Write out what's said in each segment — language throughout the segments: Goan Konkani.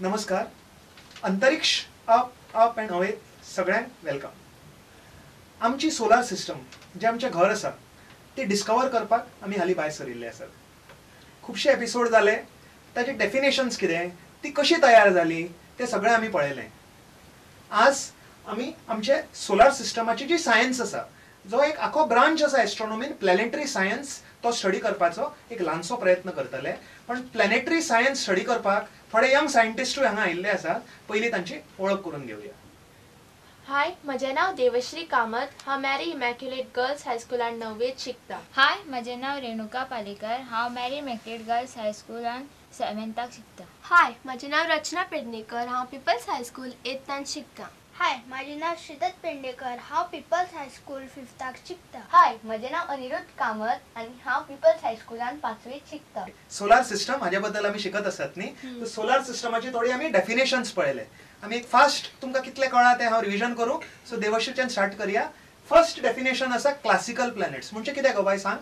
नमस्कार. अंतरिक्ष अप अप अँड अवे सगळ्यांक welcome. आमची सोलार सिस्टम जें आमचें घर आसा ती डिस्कवर करपाक आमी हालीं भायर सरिल्ले आसात. खुबशे एपिसोड जाले, ताचे डेफिनेशन्स कितें, ती कशी तयार जाली तें सगळें आमी पळयलें. आज आमी आमचे सोलार सिस्टमाची जी सायन्स आसा, जो एक आखो ब्रांच आसा एस्ट्रॉनॉमीन, प्लॅनेटरी सायन्स, तो स्टडी करपाचो एक ल्हानसो प्रयत्न करतले. पण प्लॅनेटरी सायन्स स्टडी करपाक थोडे यंग सायंटिस्टूय हांगा आयिल्ले आसात. पयलीं तांची वळख करून घेवया. हाय, म्हजें नांव देवश्री कामत. हांव मॅरी इमॅक्युलेट गर्ल्स हायस्कुलान णववेंत शिकता. हाय, म्हजें नांव रेणुका पालेकर. हांव मॅरी इमॅक्युलेट गर्ल्स हायस्कुलान सेवेंथाक शिकता. हाय, म्हजें नांव रचना पेडणेकर. हांव पिपल्स हायस्कूल एथान शिकता. हाय, म्हजें नांव श्रीदत्त पेंडेकर. हांव पिपल्स हायस्कूल फिफ्थाक शिकता. हाय, म्हजें नांव अनिरुद्ध कामत आनी हांव पिपल्स हायस्कुलान पांचवेंत शिकता. सोलार सिस्टम हाजे बद्दल आमी शिकत आसात न्ही. सोलार सिस्टमाची थोडी आमी डेफिनेशन्स पळयले. आमी एक फास्ट तुमकां कितलें कळ्ळां तें हांव रिविजन करूं. सो देवश्रीच्यान स्टार्ट करया. फर्स्ट डेफिनेशन आसा क्लासिकल प्लॅनेट्स. म्हणजे कितें गो बाय सांग?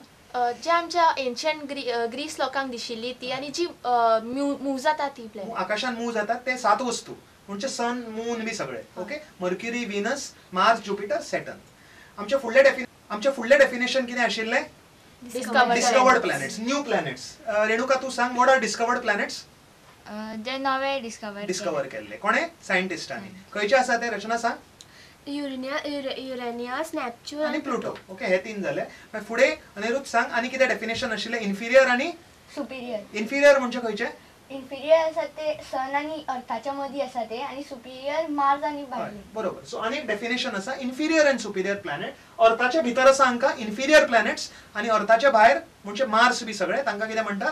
जे आमच्या एन्शियंट ग्रीस लोकांक दिशिल्ली ती आनी जी मूव जाता ती प्लॅनेट. आकाशान मूव जातात ते सात वस्तू म्हणजे सन, मून बी सगळे. Okay, Mercury, Venus, Mars, Jupiter, Saturn. आमचे फुडले डेफिनेशन कितें आशिल्लें? Discovered planets, new planets. Renuka तूं सांग, what are discovered planets? जे नवे डिस्कवर केल्ले कोणे? सायंटिस्टांनी. खंयचे आसा ते रचना सांग? युरेनियस, नॅपच्यून आनी प्लुटो. ओके, हे तीन जाले. मागीर फुडें अनिरुद्ध सांग आनी कितें डेफिनेशन आशिल्लें? इन्फिरियर आनी सुपिरियर. इन्फिरियर म्हणजे खंयचे? इन्फिरियर आसा ते सन आनी अर्थाच्या मदीं आसा ते, आनी सुपिरियर मार्स आनी भायले. बरोबर. सो आनी एक डेफिनेशन आसा इन्फिरियर अँड सुपिरियर प्लॅनेट. अर्थाच्या भितर आसा हांकां इन्फिरियर प्लॅनेट्स आनी अर्थाच्या भायर म्हणजे मार्स बी सगळे तांकां कितें म्हणटात?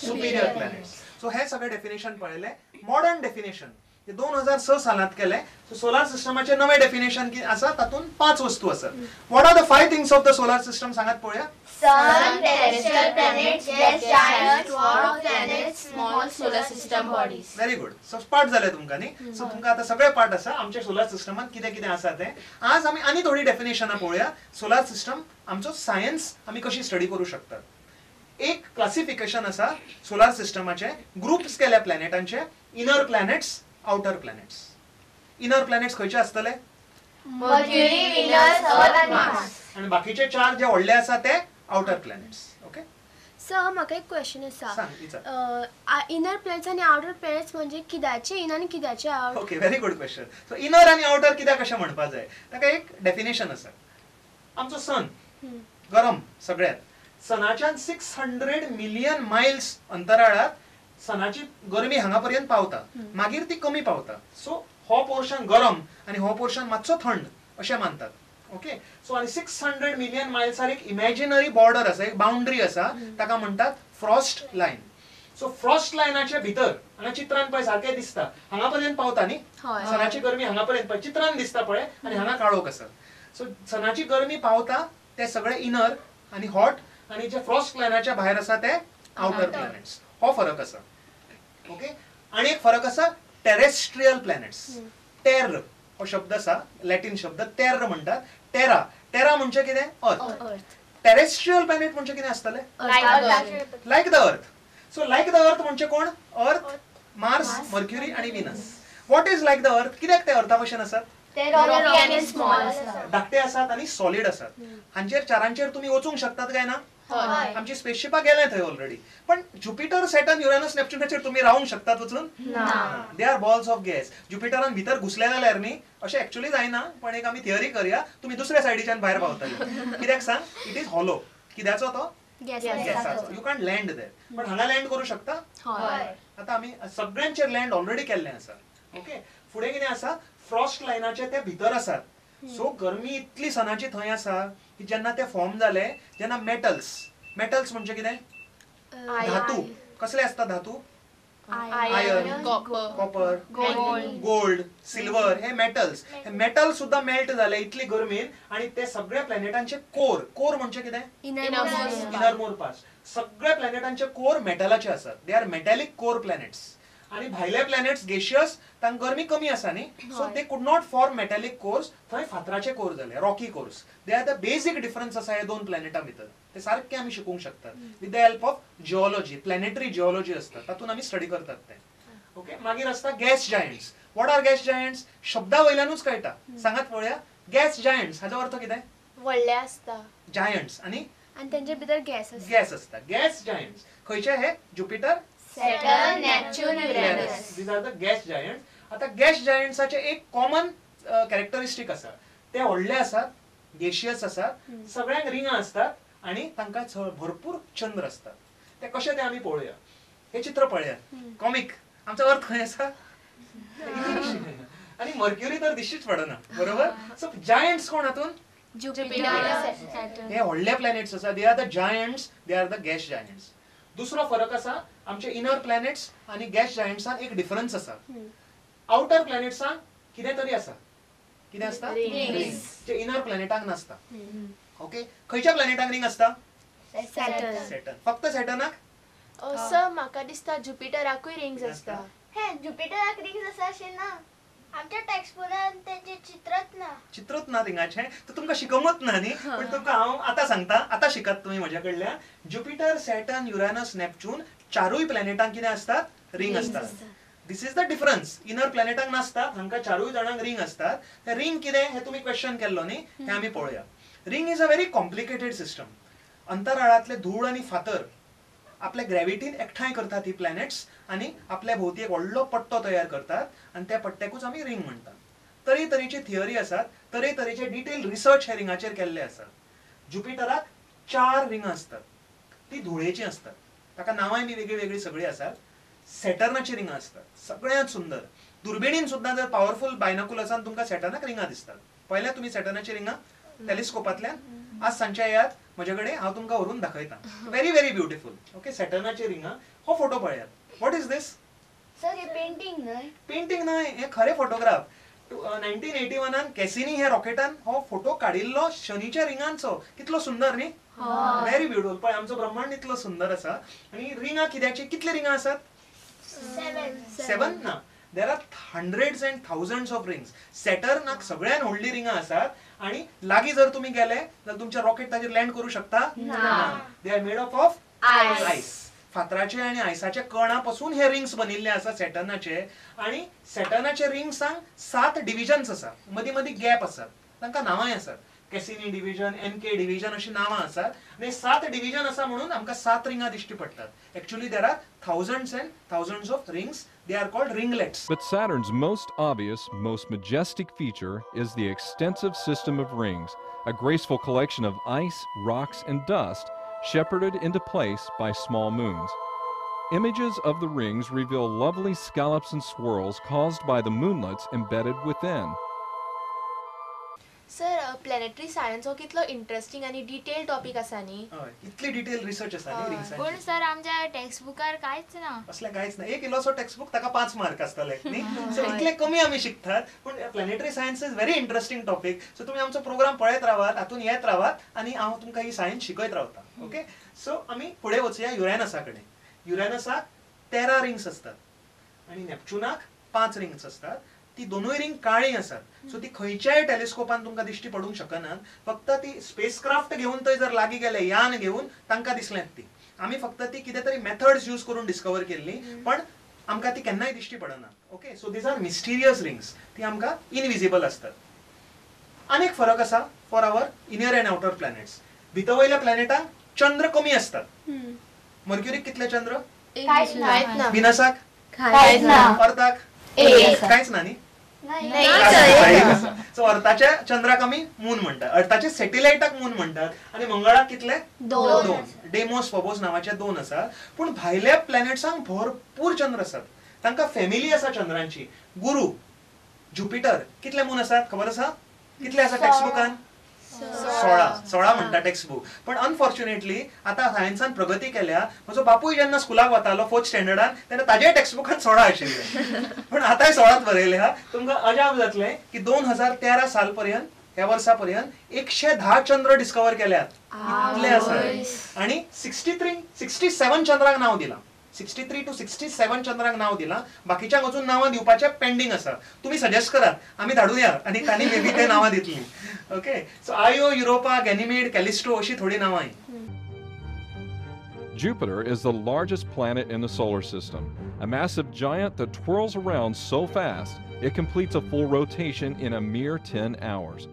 Superior planets. सो हे सगळे डेफिनेशन पळयले. मॉडर्न डेफिनेशन 2006 सालांत केलें. सो सोलार सिस्टमाचे नवे डेफिनेशन आसा, तातूंत 5 वस्तू आसात. What are the 5 things of the solar system सांगात पळोवया. Sun, terrestrial planets, gas giants, dwarf planets, small solar system bodies. Very good. So पाठ जालें तुमकां न्ही? सो तुमकां आतां सगळे पाठ आसा आमच्या सोलार सिस्टमांत कितें कितें आसा तें. आज आमी आनी थोडी डेफिनेशनां पळोवया. सोलार सिस्टम आमचो सायन्स आमी कशी स्टडी करूं शकतात. एक क्लासिफिकेशन आसा सोलार सिस्टमाचें, ग्रुप्स केल्या प्लॅनेटांचे, inner planets, outer planets. Inner planets खंयचे आसतले? मर्क्युरी, व्हीनस, अर्थ आनी मार्स. आनी बाकीचे 4 जे व्हडले आसा ते आउटर प्लॅनेट्स. ओके सर, म्हाका एक क्वेश्चन आसा. इनर प्लॅनेट्स आनी आउटर प्लॅनेट्स म्हणजे कित्याचे इन आनी कित्याचे out? Okay, very good question. So inner आनी आउटर कित्याक कशें म्हणपा जाय ताका एक डेफिनेशन आसा. आमचो सन गरम सगळ्यात, सनाच्यान 600 मिलियन मायल्स अंतराळात सनाची गरमी हांगा पर्यंत पावता, मागीर ती कमी पावता. सो हो पोर्शन गरम आनी हो पोर्शन मातसो थंड अशें मानतात. ओके, सो आनी 600 मिलियन मायल्सार एक इमॅजिनरी बॉर्डर आसा, एक बाउंड्री आसा, ताका म्हणटात फ्रॉस्ट लायन. सो फ्रॉस्ट लायनाच्या भितर हांगा चित्रान पळय सारकें दिसता, हांगा पर्यंत पावता न्ही सनाची गरमी, हांगा पर्यंत पळय चित्रान दिसता पळय, आनी हांगा काळोख आसा. सो सनाची गरमी पावता ते सगळे इनर आनी हॉट, आनी जे फ्रॉस्ट लायनाच्या भायर आसा ते आउटर प्लॅनेट्स. हो फरक आसा. ओके, आनी एक फरक आसा टेरेस्ट्रियल प्लॅनेट्स. टेर हो शब्द आसा, लॅटीन शब्द टेर म्हणटात. टेरा, टेरा म्हणजे कितें? अर्थ. टेरेस्ट्रियल प्लॅनेट म्हणजे कितें आसतलें? Like the earth. So like the earth म्हणजे कोण? अर्थ, मार्स, मर्क्युरी आनी Venus. What is like the earth? कित्याक ते अर्था भशेन आसात? धाकटे आसात आनी सॉलीड आसात. हांचेर चारांचेर तुमी वचूंक शकतात काय ना? आमची स्पेसशिपां गेले थंय ऑलरेडी. पण ज्युपिटर, सॅटर्न, युरेनस, नेपच्यूनाचेर तुमी रावंक शकतात वचून? They are balls of gas. ज्युपिटरान भितर घुसले जाल्यार न्ही, अशें एक्चुअली जायना, पण एक आमी थियरी करया, तुमी दुसऱ्या सायडीच्यान भायर पावतले. कित्याक सांग? It is hollow. कित्याचो तो? गॅसाचो. You can't land there. पण हांगा लँड करूं शकता. आतां आमी सगळ्यांचेर लँड ऑलरेडी केल्लें आसा. ओके, फुडें कितें आसा? फ्रॉस्ट लायनाचे ते भितर आसात. सो गरमी इतली सनाची थंय आसा की जेन्ना ते फॉर्म जाले, जेन्ना मेटल्स, मेटल्स म्हणजे कितें? धातू. कसले आसता धातू? आयर्न, कॉपर, गोल्ड, सिल्वर, हे मेटल्स. हे मेटल सुद्दां मेल्ट जाले इतली गरमीन, आनी ते सगळ्या प्लॅनेटांचे कोर, कोर म्हणजे कितें? इनरमोर पार्ट. सगळ्या प्लॅनेटांचे कोर मेटलाचे आसात. They are metallic core planets. आनी भायले प्लॅनेट्स गेशियस, तांकां गरमी कमी आसा न्ही, so they could not form metallic cores. थंय फातराचे कोर जाले, rocky cores. They are the basic difference आसा हे दोन प्लॅनेटां भितर. ते सारके आमी शिकूंक शकतात with the help of geology. Planetary geology आसता, तातूंत आमी स्टडी करतात ते. ओके, मागीर आसता gas giants. What are gas giants? शब्दा वयल्यानूच कळटा. सांगात पळोवया, गॅस जायंट्स हाचो अर्थ कितें? व्हडले आसता जायंट्स आनी आनी तेंचे भितर गॅस आसता. गॅस आसता. गॅस जायंट्स खंयचे हे? Jupiter, Saturn, Neptune, Uranus. These are the gas giants. आता गॅस जायंट्साचे एक कॉमन कॅरेक्टरिस्टीक आसा, ते व्हडले आसात, गेशियस आसात, सगळ्यांक रिंगां आसतात आनी तांकां भरपूर चंद्र आसतात. ते कशे ते आमी पळोवया. हे चित्र पळयात, कॉमीक. आमचो अर्थ खंय आसा? आनी मर्क्युरी तर दिश्टीच पडना, बरोबर? सो जायंट्स कोण हातून? जुपिटर, हे व्हडले प्लॅनेट्स आसा. They are the giants, they are the gas giants. दुसरो फरक आसा आमचे इनर प्लॅनेट्स आनी गॅस जायंट्सान एक डिफरन्स आसा. आउटर प्लॅनेट्सांक कितें तरी आसा. कितें आसता? रिंग्स, जे इनर प्लॅनेटांक नासता. ओके, खंयच्या प्लॅनेटांक रिंग आसता? सॅटर्न. सॅटर्न. फक्त सॅटर्नाक? सर म्हाका दिसता जुपिटराकूय रिंग्स आसता. हे जुपिटराक रिंग्स आसा अशें ना, आमच्या टेक्स्टबुकान तेंचे चित्रच ना. चित्रच ना रिंगाचें, तर तुमकां शिकोवंकच ना न्ही, पण तुमकां हांव आतां सांगता, आतां शिकात तुमी म्हज्या कडल्यान. जुपिटर, सॅटर्न, युरेनस, नॅपच्यून चारूय प्लॅनेटांक कितें आसतात? रिंग आसतात. This is the difference. Inner प्लॅनेटांक नासतात, हांकां चारूय जाणांक रिंग आसतात. ते रिंग कितें हें तुमी क्वेश्चन केल्लो न्ही, हें आमी पळोवया. Ring is a very complicated system. अंतराळांतले धूळ आनी फातर आपल्या ग्रॅविटीन एकठांय करतात ही प्लॅनेट्स आनी आपल्या भोंवती एक व्हडलो पट्टो तयार करतात आनी त्या पट्ट्याकूच आमी रिंग म्हणटात. तरेतरेची थियरी आसात, तरेतरेचे डिटेल रिसर्च हे रिंगाचेर केल्ले आसात. जुपिटराक 4 रिंगां आसतात, ती धुळेची आसतात, ताका नांवांय बी वेगळी वेगळी सगळीं आसात. सॅटर्नाची रिंगां आसतात सगळ्यांत सुंदर. दुर्बिणीन सुद्दां जर पावरफूल बायनाकुलसान तुमकां सॅटर्नाक रिंगां दिसतात. पळयल्या तुमी सॅटर्नाची रिंगां टेलिस्कोपांतल्यान? आज सांजचे येयात म्हजे कडेन, हांव तुमकां व्हरून दाखयता. Very very beautiful. Okay, सॅटर्नाची रिंगां. हो फोटो पळयात. What is this? Sir hey painting न्हय? पेंटींग न्हय, हे खरे फोटोग्राफ. 1981 कॅसिनी ह्या रॉकेटान हो फोटो काडिल्लो शनीच्या रिंगांचो. कितलो सुंदर न्ही? Very beautiful. पळय आमचो ब्रह्मांड इतलो सुंदर आसा. आनी रिंगां कित्याची? कितली रिंगां आसात? 7 ना, there are hundreds and thousands of rings. सॅटर्नाक सगळ्यान व्हडली रिंगां आसात आनी लागीं जर तुमी गेले जाल्यार तुमचें रॉकेट ताजेर लँड करूं शकता ना. They are made up of ice. फातराचे आनी आयसाच्या कणा पासून हे रिंग्स बनिल्ले आसा सॅटर्नाचे. आनी सॅटर्नाचे रिंग्सांक 7 डिविजन्स आसा, मदीं मदीं गॅप आसात, तांकां नांवांय आसात. कॅसिनी डिविजन, एनके डिविजन अशी नांवां आसात. आनी 7 डिविजन आसा म्हणून आमकां 7 रिंगां दिश्टी पडटात. Actually there are thousands and thousands of rings. They are called ringlets. But Saturn's most obvious, most majestic feature is the extensive system of rings, a graceful collection of ice, rocks, and dust shepherded into place by small moons. Images of the rings reveal lovely scallops and swirls caused by the moonlets embedded within. Sir, planetary science हो कितलो इंटरेस्टिंग आनी डिटेल टॉपिक आसा न्ही? हय, इतली डिटेल रिसर्च आसा न्ही रिंग्सांची. पूण सर आमच्या टेक्स्टबुकार कांयच ना, असलें कांयच ना. एक इल्लोसो टेक्स्टबुक ताका 5 मार्क आसतले न्ही. सो इतले कमी आमी शिकतात. पूण planetary science is very interesting topic. So तुमी आमचो प्रोग्राम पळयत रावात, हातून येत रावात आनी हांव तुमकां ही सायन्स शिकयत रावता. ओके, सो आमी फुडें वचुया युरेनसा कडेन. युरेनसाक 13 रिंग्स आसतात आनी नॅपच्युनाक 5 रिंग्स आसतात. ती दोनूय रिंग काळी आसात. सो ती खंयच्याय टेलिस्कोपान तुमकां दिश्टी पडूंक शकनात. फक्त ती स्पेसक्राफ्ट घेवन थंय जर लागीं गेले, यान घेवन, तांकां दिसल्यात ती. आमी फक्त ती कितें तरी मेथड्स यूज करून डिस्कवर केल्ली, पण आमकां ती केन्नाय दिश्टी पडना. Okay, so these are mysterious rings. ती आमकां इनविजिबल आसतात. आनीक फरक आसा for our inner and outer planets. भितर वयल्या प्लॅनेटांक चंद्र कमी आसतात. मर्क्युरीक कितले चंद्र? कांयच ना. विनसाक? कांयच ना. अर्थाक? कांयच ना न्ही. सो अर्थाच्या चंद्राक आमी मून म्हणटात, अर्थाच्या सॅटेलायटाक मून म्हणटात. आनी मंगळाक कितले? 2. डेमोस फोबोस नांवाचे 2 आसात. पूण भायल्या प्लॅनेट्सांक भरपूर चंद्र आसात. तांकां फॅमिली आसा चंद्रांची. गुरू, जुपिटर, कितले मून आसात खबर आसा? कितले आसा टेक्स्टबुकान? 16 म्हणटा टेक्स्टबुक. पण अनफॉर्च्युनेटली आतां सायन्सान प्रगती केल्या. म्हजो बापूय जेन्ना स्कुलाक वतालो 4th स्टँडर्डान तेन्ना ताजे टेक्स्टबुकान 16 आशिल्ले, पण आतांय 16 बरयले. हा, तुमकां अजाप जातलें की 2013 साल पर्यंत, ह्या वर्सा पर्यंत 110 चंद्र डिस्कवर केल्यात. इतले आसा. आनी 63 67 चंद्रांक नांव दिलां. 63 to 67 चंद्रांक नांव दिलां. बाकीच्यांक अजून नांवां दिवपाचें पेंडींग आसा. तुमी सजेस्ट करात, आमी धाडुया आनी तांणी मे बी ते नांवां दितलीं. Okay, so Io, Europa, Ganymede, Callisto अशी थोडी नांवां. Jupiter is the largest planet in the solar system, a massive giant that twirls around so fast it completes a full rotation in a mere 10 hours.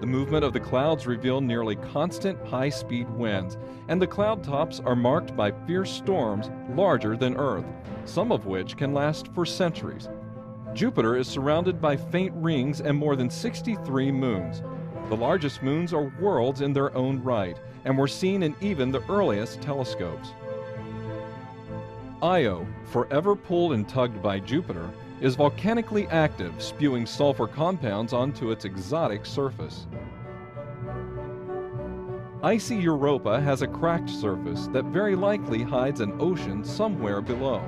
The movement of the clouds reveal nearly constant high-speed winds, and the cloud tops are marked by fierce storms larger than Earth, some of which can last for centuries. Jupiter is surrounded by faint rings and more than 63 moons. The largest moons are worlds in their own right and were seen in even the earliest telescopes. Io, forever pulled and tugged by Jupiter, is volcanically active, spewing sulfur compounds onto its exotic surface. Icy Europa has a cracked surface that very likely hides an ocean somewhere below.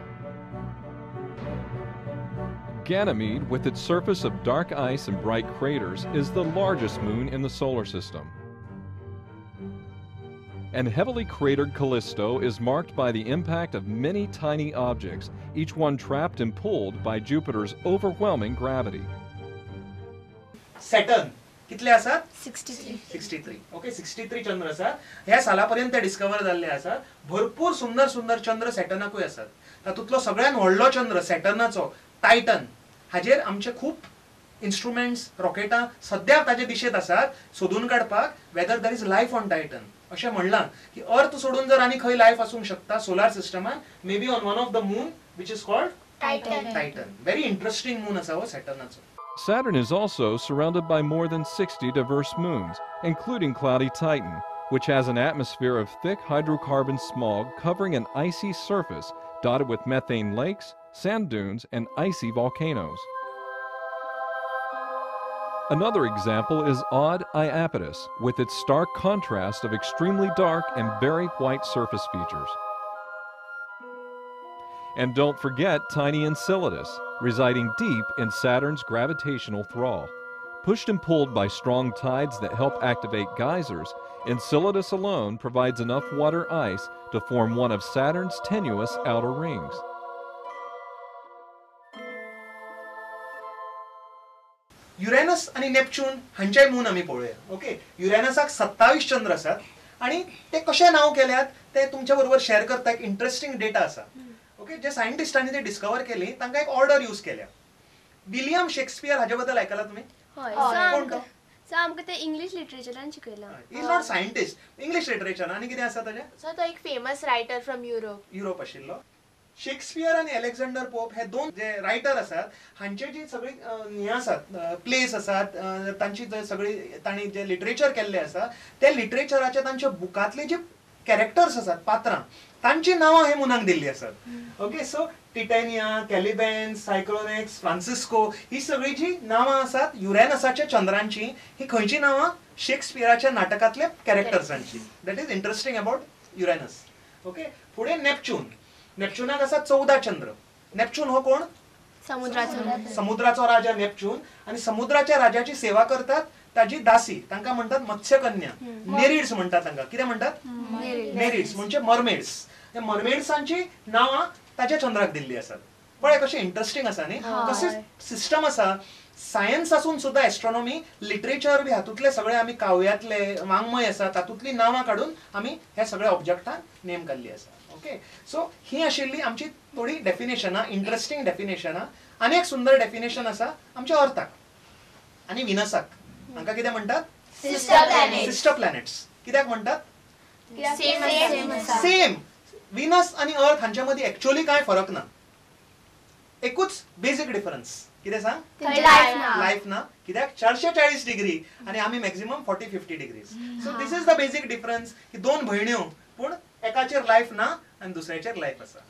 Ganymede, with its surface of dark ice and bright craters, is the largest moon in the solar system. And heavily cratered Callisto is marked by the impact of many tiny objects, each one trapped and pulled by Jupiter's overwhelming gravity. Saturn, कितले आसात? 63. 63. ओके, 63 चंद्र आसात. ह्या सालापर्यंत ते डिस्कवर जाल्ले आसात. भरपूर सुंदर सुंदर चंद्र सॅटर्नाकूय आसात. तातूंतलो सगळ्यात व्हडलो चंद्र सॅटर्नाचो टायटन, हाजेर आमचे खूब इन्स्ट्रुमेंट्स, रॉकेटां सद्या ताजे दिशेंत आसात सोदून काडपाक whether there is life on Titan. अशें म्हणलां की अर्थ सोडून जर आनी खंय लायफ आसूंक शकता सोलार सिस्टमान, maybe on one of the moon which is called Titan. Titan. Very interesting moon आसा हो सॅटर्नाचो. Saturn is also surrounded by more than 60 diverse moons, including cloudy Titan, which has an atmosphere of thick hydrocarbon smog covering an icy surface dotted with methane lakes, sand dunes, and icy volcanoes. Another example is odd Iapetus, with its stark contrast of extremely dark and very white surface features. And don't forget tiny Enceladus, residing deep in Saturn's gravitational thrall. Pushed and pulled by strong tides that help activate geysers, Enceladus alone provides enough water ice to form one of Saturn's tenuous outer rings. Uranus आणि नेपच्यून हांचेय मून आमी पळोवया. ओके, युरेनसाक 27 चंद्र आसात आणि ते कशें नांव केल्यात ते तुमच्या बरोबर शेअर करता. एक इंटरेस्टिंग डेटा आसा. ओके, जे सायंटिस्टांनी ते डिस्कवर केली तांकां एक ऑर्डर यूज केल्या. विलियम शेक्सपियर हाजे बद्दल आयकला तुमी? हय. कोण तो? सो आमकां ते इंग्लीश लिटरेचरान शिकयलां. Is not scientist, English literature. आनी कितें आसा ताजें? सो तो एक famous writer from Europe. Europe आशिल्लो. शेक्सपियर आनी अलेक्झांडर पोप हे दोन जे रायटर आसात हांचे जी सगळी हें आसात, प्लेस आसात, तांची जे सगळी तांणी जे लिटरेचर केल्लें आसा ते लिटरेचराचे तांच्या बुकांतले जे कॅरेक्टर्स आसात, पात्रां, तांची नांवां हे मुनांक दिल्ली आसात. Okay, so Titania, Caliban, Psychronex, Francisco ही सगळी जी नांवां आसात युरेनसाच्या चंद्रांची, ही खंयची नांवां? शेक्सपियराच्या नाटकांतल्या कॅरेक्टर्सांची. That is interesting about Uranus. Okay, फुडें नेपच्यून. नेपच्यूनाक आसा 14 चंद्र. नेपच्यून हो कोण? समुद्राचो. समुद्राचो राजा नेपच्यून. आनी समुद्राच्या राजाची सेवा करतात ताजी दासी, तांकां म्हणटात मत्स्यकन्या, नेरिड्स म्हणटात तांकां. कितें म्हणटात? नेरिड्स म्हणजे मरमेड्स. त्या मरमेड्सांची नांवां ताच्या चंद्राक दिल्ली आसात. पळय कशें इंटरेस्टिंग आसा न्ही, कशें सिस्टम आसा. सायन्स आसून सुद्दां एस्ट्रॉनॉमी, लिटरेचर बी हातूंतले सगळे आमी काव्यांतले वाङ्मय आसा तातूंतली नांवां काडून आमी ह्या सगळ्या ऑब्जेक्टांक नेम काडली आसा. ओके, सो ही आशिल्ली आमची थोडी डेफिनेशनां, इंटरेस्टिंग डेफिनेशनां. आनी एक सुंदर डेफिनेशन आसा आमच्या अर्थाक आनी विनसाक. हांकां कितें म्हणटात? Sister planets. कित्याक म्हणटात? सेम. विनस आनी अर्थ हांच्या मदीं एक्चुअली कांय फरक ना, एकूच बेजीक डिफरन्स. कितें सांग? लायफ ना. कित्याक? 440 डिग्री आनी आमी maximum 40-50 degrees. So this is the basic difference की दोन भयण्यो, पूण एकाचेर लायफ ना आनी दुसऱ्याचेर लायफ आसा.